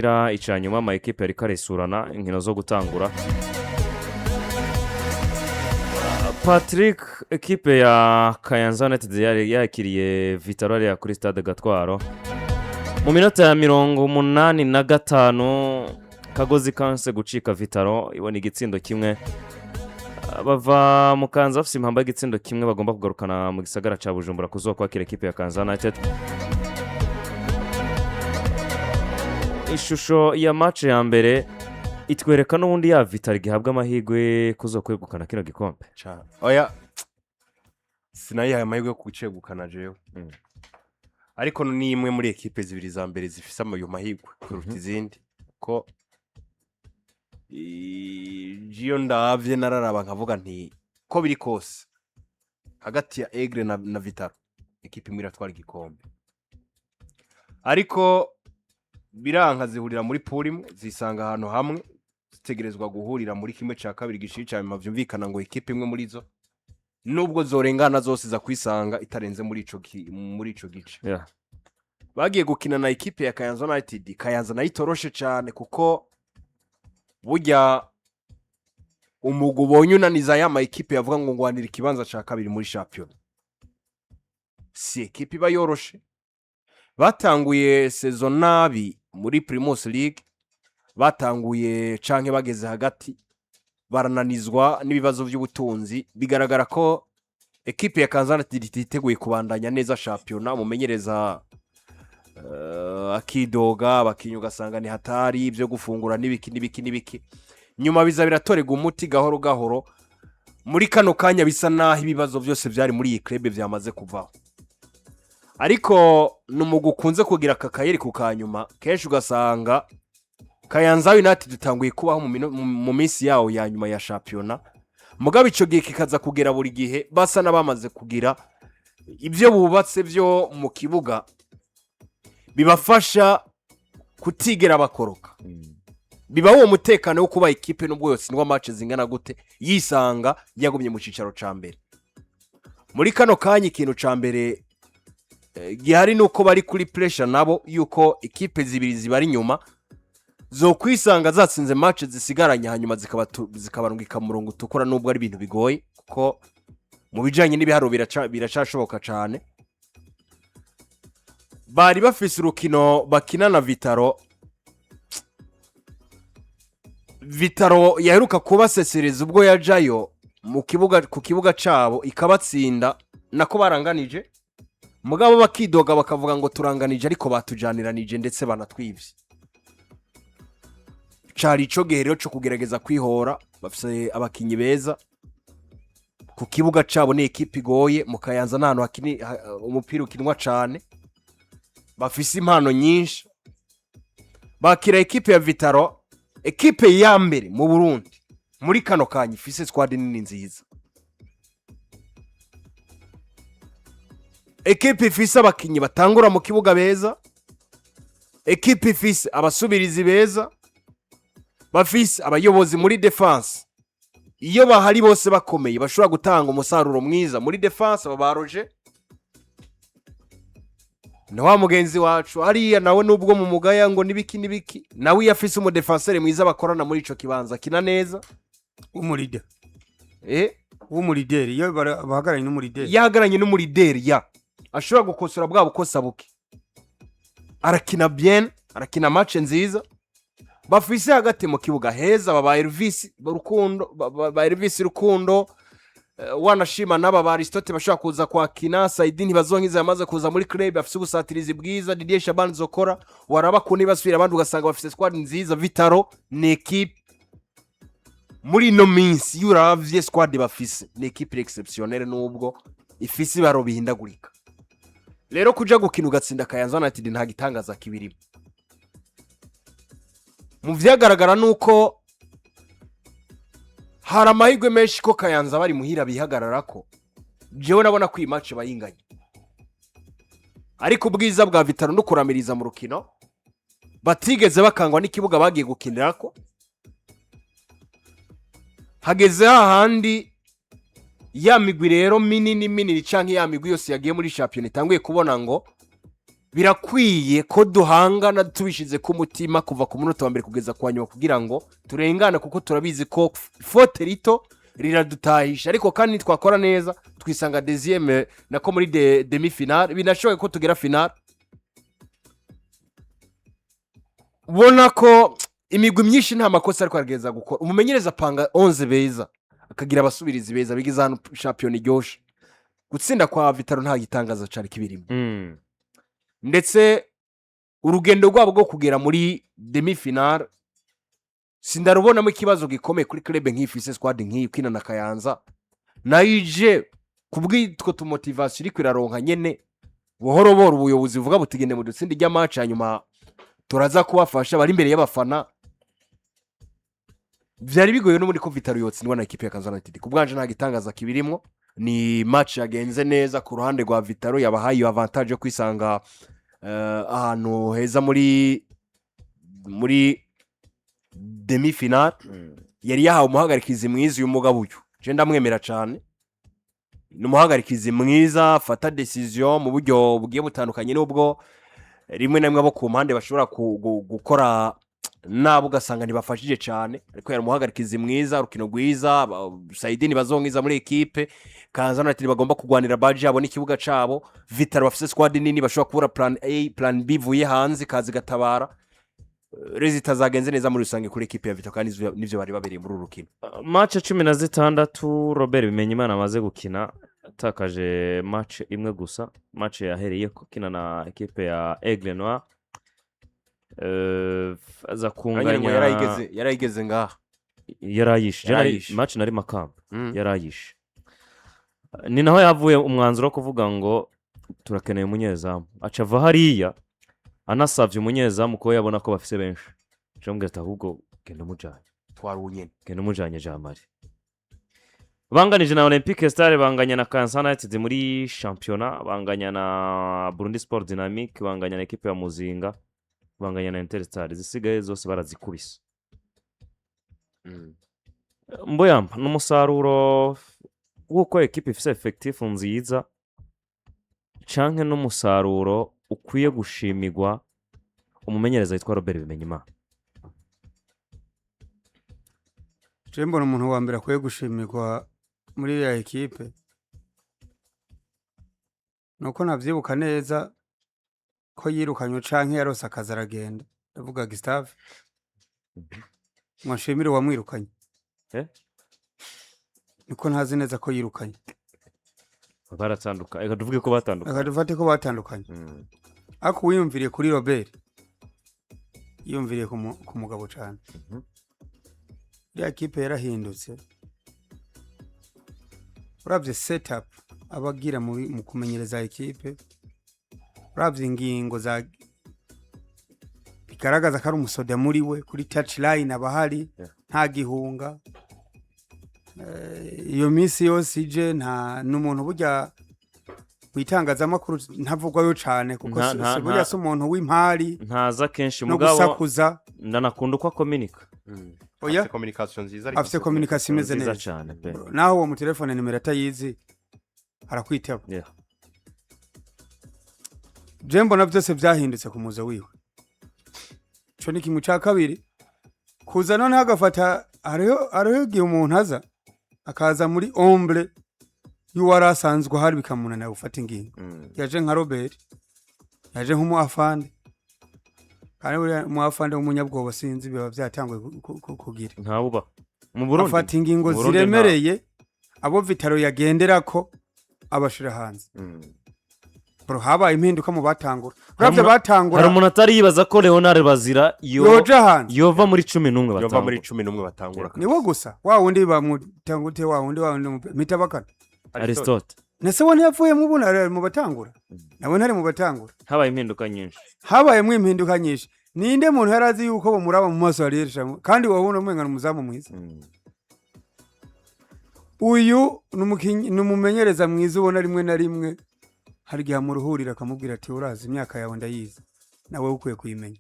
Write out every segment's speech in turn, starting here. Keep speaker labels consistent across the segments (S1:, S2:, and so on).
S1: Ica nyuma ama ekipe yariko aresurana inkino zo gutangura. Patrick, ekipe ya Kayanza United yari yakiriye Vital'O hariya kuri stade Gatwaro. Mu minota ya 85 kagozi kanse gucika, Vital'O ibona igitsindo kimwe. Bava mu Kayanza bafise impamba y'igitsindo kimwe bagomba kugarukana mu gisagara ca Bujumbura kuzoba kwakira ekipe ya Kayanza United. Ishusho ya match ya mbere itwereka n'ubundi ya Vital'O gihabwa amahirwe kuzokwegukana kino gikombe.
S2: Cane. Oya, sinayihaye amahirwe yo kucegukana jewe. Ariko ni imwe muri ekipe zibiri za mbere zifise ayo mahirwe kuruta izindi, ko iyo ndavye nararaba nkavuga nti ko biri kose hagati ya Aigle na Vital'O ekipe imwe iratwara igikombe, ariko biranka zihurira muri pool imwe, zisanga ahantu hamwe, zitegerezwa guhurira muri kimwe ca kabiri gishiri ca nyuma. Vyumvikana ngo ekipe imwe muri zo, nubwo zorengana zose, za kwisanga itarenze muri ico gice. Bagiye gukina na ekipe ya Kayanza United. Kayanza nayo itoroshe cane, kuko burya umugwi ubonye unaniza ya ma ekipe yavuga ngo ngwanira ikibanza ca kabiri muri shampiyona, si ekipe iba yoroshe. Batanguye saison nabi muri Primus League, batanguye canke bageze hagati barananizwa n'ibibazo by'ubutunzi. Bigaragara ko ekipe ya Kayanza United ititeguye kubandanya neza shampiyona. Umumenyereza akidoga, abakinyi ugasanga ni hatari, ibyo gufungura n'ibiki n'ibiki n'ibiki. Nyuma biza biratorerwa umuti gahoro gahoro. Muri kano kanya bisa naho ibibazo byose byari muri iyi club byamaze kuvaho, ariko ni umugwi ukunze kugira aka kayeri ku kanyuma. Kenshi ugasanga Kayanza United itanguye kubaho mu minsi yawo ya nyuma ya shampiyona, mugabo ico gihe kikaza kugera buri gihe basa n'abamaze kugira ibyo bubatse byo mu kibuga bibafasha kutigera bakoroka, biba uwo mutekano wo kuba ikipe nubwo yotsindwa match zingana gute yisanga yagumye mu cicaro ca mbere. Muri kano kanya ikintu ca mbere gihari ni uko bari kuri pressure nabo yuko ikipe zibiri zibari inyuma zo kwisanga zatsinze match zisigaranye, hanyuma zikabarungika mu murongo utukura, nubwo ari ibintu bigoye kuko mu bijanye n'ibiharuro biracashoboka cane. Bari bafise urukino bakina na Vital'O. Vital'O yaheruka kubasesereza ubwo yajayo mu kibuga, ku kibuga cabo ikabatsinda, nako baranganije, mugabo bakidoga bakavuga ngo turanganije ariko batujaniranije ndetse banatwivye. Cari ico gihe rero co kugerageza kwihora. Bafise abakinyi beza ku kibuga cabo, ni ekipe igoye. Mu Kayanza n'ahantu umupira ukinwa cane, bafise impano nyinshi. Bakira ekipe ya Vital'O, ekipe ya mbere mu Burundi muri kano kanya ifise squad nini nziza, ekipe ifise abakinyi batangura mu kibuga beza, ekipe ifise abasubirizi beza, bafise abayobozi muri défense iyo bahari bose bakomeye bashobora gutanga umusaruro mwiza muri défense. Aba ba Roger na wa mugenzi wacu hariya nawe, nubwo mu mugaya ngo nibiki nibiki, nawe iyo afise umudefenseur mwiza bakorana muri ico kibanza akina neza.
S3: W'umuleader.
S2: Eh.
S3: W'umuleader, iyo bahagararanye n'umuleader.
S2: Yahagararanye n'umuleader ya ashobora gukosora bwa bukosa buke, arakina bien, arakina match nziza. Bafise hagati mu kibuga heza, ba Elvis Rukundo, ba Elvis Rukundo, wanashima n'aba ba Aristote bashobora kuza kwakina. Saidi Ntibazonkiza yamaze kuza muri club, afise ubusatirizi bwiza. Didier Shaban Zokora waraba ku basubira abandi, ugasanga bafise squad nziza. Vital'O ni équipe muri ino minsi, iyo uravye squad bafise, ni équipe exceptionnelle nubwo ifise ibaro bihindagurika. Rero kuja gukina ugatsinda Kayanza United nta gitangaza kibirimo. Mu vyagaragara nuko hari amahirwe menshi ko Kayanza bari muhira bihagarara ko jewe nabona ko iyi match bayinganye, ariko ubwiza bwa Vital'O no kuramiriza mu rukino batigeze bakangwa n'ikibuga bagiye gukinirako. Hageze hahandi ya migwi rero minini minini canke ya migwi yose yagiye muri shampiyona itanguye kubona ngo Birakwiye ko duhangana tubishize ku mutima kuva ku munota wa mbere kugeza ku wa nyuma kugira ngo turengane, kuko turabizi ko faute rito riradutahisha. Ariko kandi nitwakora neza twisanga deuxième, nako muri demi finale, binashoboye ko tugera finale. Ubona ko imigwi myinshi nta makosa ariko aragerageza gukora. Umumenyereza apanga 11 beza, akagira abasubirizi beza, bigize ahantu shampiyona iryoshe. Gutsinda kwa Vital'O nta gitangaza cari kibirimo. Ndetse urugendo rwabo rwo kugera muri demi finale sindarubonamo ikibazo gikomeye kuri club nk'iyi ifise squad nk'iyi ukina na Kayanza, nayo ije kubw'itwo tu motivation iriko iraronka nyene buhoro buhoro. Ubuyobozi buvuga buti: "Gende mu dutsinde ijya match, hanyuma turaza kubafasha." Bari imbere y'abafana, byari bigoye n'ubundi ko Vital'O yotsindwa na ekipe ya Kayanza United. Ku bwanje nta gitangaza kibirimwo, ni match yagenze neza ku ruhande rwa Vital'O, yabahaye iyo avantage yo kwisanga ahantu heza muri demi finale. Yari yahawe umuhagarikizi mwiza. Uyu mugabo uyu je ndamwemera cyane, ni umuhagarikizi mwiza, afata décision mu buryo bugiye butandukanye, n'ubwo rimwe na rimwe abo ku mpande bashobora gukora nabi ugasanga ntibafashije cyane, ariko yari umuhagarikizi mwiza. Urukino rwiza, Sayidini bazongiza muri ekipe Kayanza United bagomba kurwanira badge yabo n'ikibuga cabo. Vital'O bafise squad nini, bashobora kubura plan A, plan B ivuye hanze ikaza igatabara. Résultat zagenze neza muri rusange kuri ekipe ya Vital'O, kandi nivyo bari babereye muri uru rukino.
S1: Match 16 Robert Bimenyimana amaze gukina, atakaje match imwe gusa, match yahereye ko kina na ekipe ya Aigle Noir. Aza
S2: Nanjye ngo
S1: kunganya.
S2: yarayigeze ngaha.
S1: Yarayishe.
S2: Yarayishe.
S1: Match nari Makamba. Yarayishe, ni naho yavuye umwanzuro wo kuvuga ngo turakeneye umunyezamu. Aca ava hariya anasabye umunyezamu, ko yabona ko bafise benshi. Aca ati: "Ahubwo genda umujanye."
S2: Twari unyene.
S1: Genda umujanye. Jean Marie banganije na Olympique Star, banganya na Kayanza United muri shampiyona, banganya na Burundi Sport Dynamic, banganya na ekipe ya Muzinga, banganya na Interstar. Izisigaye zose barazikubise. Mboyamba ni umusaruro w'uko ekipe ifise effectif nziza, canke n'umusaruro ukwiye gushimirwa umumenyereza witwa Robert Bimenyimana?
S3: Je mbona umuntu wa mbere akwiye gushimirwa muri iriya ekipe, nuko navyibuka neza ko yirukanywe canke yarose akazi aragenda, ndavuga Gustave. Mwashimire uwamwirukanye.
S1: Eh?
S3: Niko ntazi neza ko yirukanye.
S1: Baratandukanye, reka tuvuge ko batandukanye.
S3: Reka dufate ko batandukanye. Ariko wiyumviriye kuri Robert, yiyumviriye ku mugabo cane. Iriya kipe yarahindutse. Uravye setup aba agira mu kumenyereza ekipe, uravye ingingo za bigaragaza ko ari umusoda muri we, kuri touch line aba ahari. Nta gihunga. Iyo minsi yose ije nta n'umuntu burya mu itangazamakuru ntavugwayo cane, kuko burya si umuntu w'impari
S1: ntaza kenshi
S3: no
S1: mugabo
S3: gusakuza.
S1: Ndanakunda uko akominika.
S3: Oya.
S2: Afite communication nziza, ariko
S3: Afite communication imeze
S1: nziza
S3: neza.
S1: Cane pe.
S3: Naho uwo mutelefone nimero atayizi, arakwitaba. Je mbona byose byahindutse ku muzo wiwe. Ico ni kimwe. Ca kabiri, kuza noneho agafata, hariho igihe umuntu aza akaza muri ombre y'uwari asanzwe ahari, bikamunanira gufata ingingo. Yaje nka Robert, yaje nk'umu afande, kandi buriya umu afande w'umunyabwoba sinzi biba byatanguye kugira.
S1: Ntawuba mu Burundi.
S3: Afata ingingo
S1: Mu Burundi.
S3: ziremereye, abo Vital'O yagenderako abashira hanze. Bro, habaye impinduka mu batangura, uravye batangura.
S1: Hari umuntu atari yibaza ko Leonard Bazira yo
S3: Yoja hanze.
S1: yova muri 11
S2: yova
S1: batangura.
S2: Muri 11 batangura.
S3: Niwe gusa wa wundi bamutangute, wa wundi mitabakana.
S1: Aristote.
S3: Nese we ntiyavuyemo? Ubu ari mu batangura, nawe ntari mu batangura.
S1: Habaye impinduka nyinshi.
S3: Habayemo impinduka nyinshi. Ninde muntu yari azi yuko bamuraba mu maso yariyerishamo, kandi wabona umenga ni umuzamu mwiza? Uyu ni ni umumenyereza mwiza. Ubona rimwe na rimwe hari igihe amuruhurira, akamubwira ati: "Urazi imyaka yawe ndayizi, nawe ukwiye kuyimenya."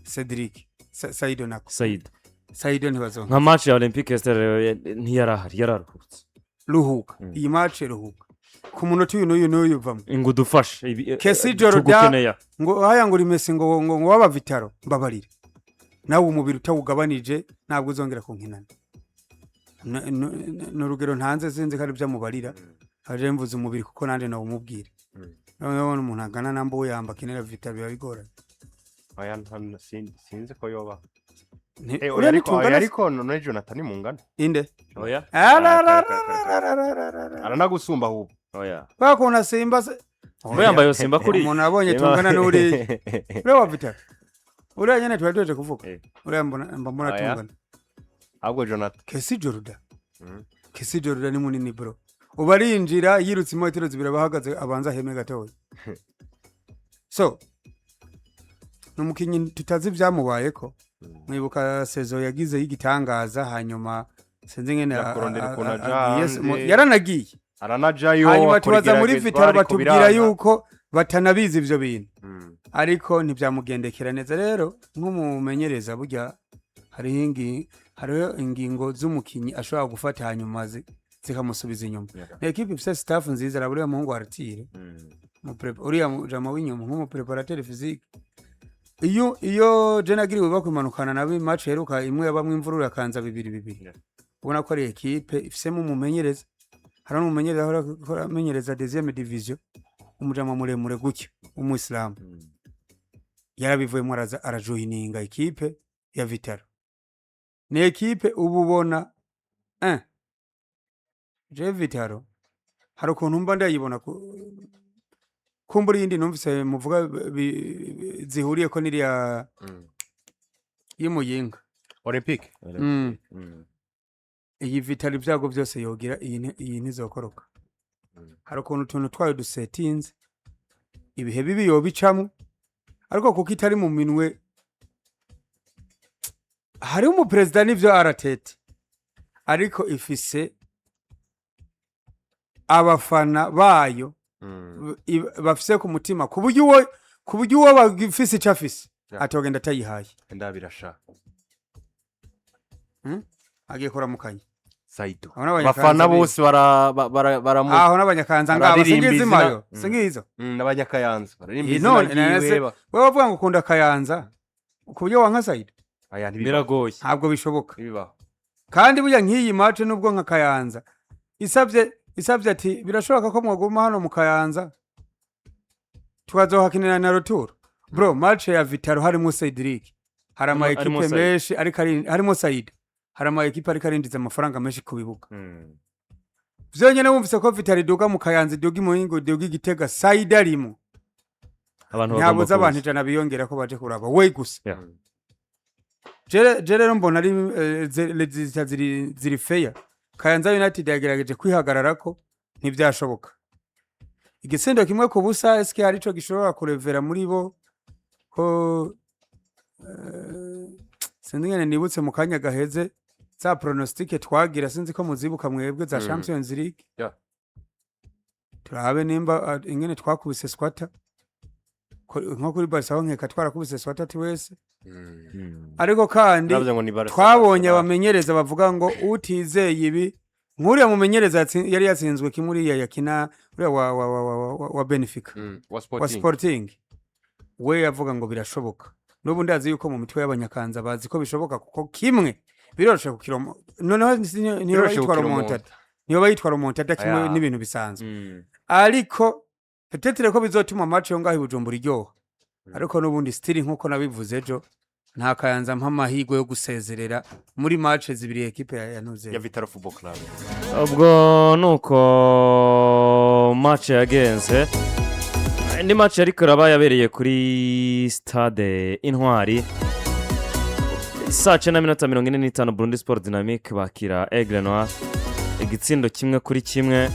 S3: Cedric Saido nako.
S1: Said.
S3: Saido ntibazonka.
S1: Nka match ya Olympique Star ntiyarahari, yararuhutse.
S3: Ruhuka.
S1: Iyi
S3: Iyi match ruhuka. Ku munota uyu n'uyu n'uyu vamo.
S1: Ngo udufashe
S3: Kesi Jordan.
S1: Tugukeneye.
S3: Ngo haya, ngo uri Messi, ngo waba Vital'O, mbabarire nawe, umubiri utawugabanije ntabwo uzongera kunkinana. Ni urugero ntanze, sinzi ko ari byo amubarira, aje mvuze umubiri kuko nanjye nawumubwira. Noneho umuntu angana na Mbuyamba akenera Vital'O, biba bigoranye.
S2: Oya, sinzi ko yoba.
S3: Uriya
S2: Oya, ariko
S3: nitungana
S2: oya,
S3: se?
S2: Ariko none Jonathan ni mungana.
S3: Inde?
S1: Oya.
S3: Ararararararararara.
S2: Aranagusumba ahubwo.
S1: Oya.
S3: Kwa kuntu asimba se.
S1: Mbuyamba yosimba kuri
S3: Umuntu abonye tungana n'uriya, uriya wa Vital'O, uriya nyene tuba tuheje kuvuga. Uriya mbona mba mbona
S2: Oya.
S3: tungana.
S2: Ahubwo Jonathan.
S3: Kesi Jordan. Kesi Jordan ni munini bro, ubu arinjira yirutse imetero 2 aba ahagaze, abanza aheme gatoya. So ni umukinnyi tutazi ibyamubayeko. Mwibuka saison yagize y'igitangaza, hanyuma sinzi ngene
S2: Ya kurondera ukuntu aja
S3: agiye
S2: hanze.
S3: Yaranagiye.
S2: Aranajayo.
S3: Hanyuma
S2: Akora
S3: tubaza muri
S2: igeragezwa,
S3: Vital'O,
S2: ariko
S3: batubwira
S2: biranga.
S3: yuko batanabizi ivyo bintu, ariko ntibyamugendekera neza. Rero nk'umumenyereza, burya hariho ingingo z'umukinyi ashobora gufata, hanyuma zikamusubiza inyuma. Ni ekipe ifise staff nziza. Araba uriya muhungu Artire, uriya jama w'inyuma nk'umupréparateur physique. Iyo je nagiriwe bakumanukana nabi, match heruka imwe yabamwe imvururu yakanza 2-2. Ubona ko ari ekipe ifisemo umumenyereza. Hari n'umumenyereza ahora ahora amenyereza deuxième division, umujama muremure gutya w'umuyisilamu. Yarabivuyemo, araza arajoyininga ekipe ya Vital'O. Ni ekipe uba ubona je Vital'O hari ukuntu mba ndayibona kumbura iyindi numvise muvuga zihuriye ko n'iriya y'Imuyinga.
S2: Olympique.
S3: Iyi Vital'O, ibyago byose yogira, iyi ntizokoroka. Hari ukuntu utuntu twayo dusetinze, ibihe bibi yobicamo, ariko kuko itari mu minwe hariho umuperezida n'ivyo aratete, ariko ifise abafana bayo bafise ku mutima, ku buryo uwo bagifise ico afise atogenda atayihaye.
S2: Ndabirasha.
S3: Agiye kuramukanya.
S2: Saido.
S3: Abo n'Abanyakanza
S2: Abafana bose bara bara baramu
S3: Aho n'Abanyakanza ngabo.
S2: Bararirimba
S3: Singizi
S2: izina.
S3: Mayo singizo.
S2: N'Abanyakayanza baririmba
S3: Iyi
S2: izina
S3: none none
S2: ryiwe.
S3: Wewe wavuga ngo ukunda Kayanza ku buryo wanka Saido?
S2: Aya, ntibibaho.
S1: Biragoye.
S3: Ntabwo bishoboka.
S2: Ntibibaho.
S3: Kandi burya nk'iyi match, nubwo nka Kayanza isabye ati birashoboka ko mwaguma hano mu Kayanza tukazohakinira na retour, bro, match ya Vital'O harimo Cedric, hari ama
S1: Harimo
S3: ekipe
S1: Said.
S3: menshi ariko harimo Said, hari ama ekipe ariko arinjiza amafaranga menshi ku bibuga. Vyonyene wumvise ko Vital'O iduga mu Kayanza, iduga i Muyinga, iduga i Gitega, Said arimo,
S1: Abantu
S3: ntihabuze
S1: bagomba
S3: abantu
S1: kuza.
S3: 100 biyongera ko baje kuraba we gusa. Je rero mbona ari zita ziri fair. Kayanza United yagerageje kwihagararako, ntibyashoboka. Igitsindo 1-0, eske hari ico gishobora kurevera muri bo? Ko sinzi ngene nibutse mu kanya gaheze za pronostic twagira, sinzi ko muzibuka mwebwe, za Champions League. Turabe nimba ingene twakubise squatter. Nko kuri Barca aho nkeka twarakubise squatter twese. Ariko kandi
S2: Navuze ngo ni Barca.
S3: twabonye abamenyereza bavuga ngo utizeye ibi, nk'uriya mumenyereza yari yatsinzwe kimwe, uriya yakina, uriya wa Benfica.
S2: Wa
S3: Wa
S2: Sporting.
S3: Sporting. We yavuga ngo birashoboka. N'ubu ndazi yuko mu mitwe y'Abanyakanza bazi ko bishoboka, kuko kimwe biroroshe kukiromo noneho niyo
S2: Biroroshe
S3: yitwa
S2: kukiromonta.
S3: remontada, niyo bayitwa remontada kimwe n'ibintu bisanzwe. Ariko peut-être ko bizotuma match yo ngaho i Bujumbura iryoha. Ariko n'ubundi still, nkuko nabivuze ejo, nta Kayanza mpa amahirwe yo gusezerera muri match 2 ekipe ya Ntuze.
S2: Ya Vital'O Football Club.
S1: Ubwo nuko match yagenze. Indi match ariko iraba yabereye kuri Stade Intwari saa 9:45, Burundi Sport Dynamique bakira Aigle Noir, igitsindo 1-1.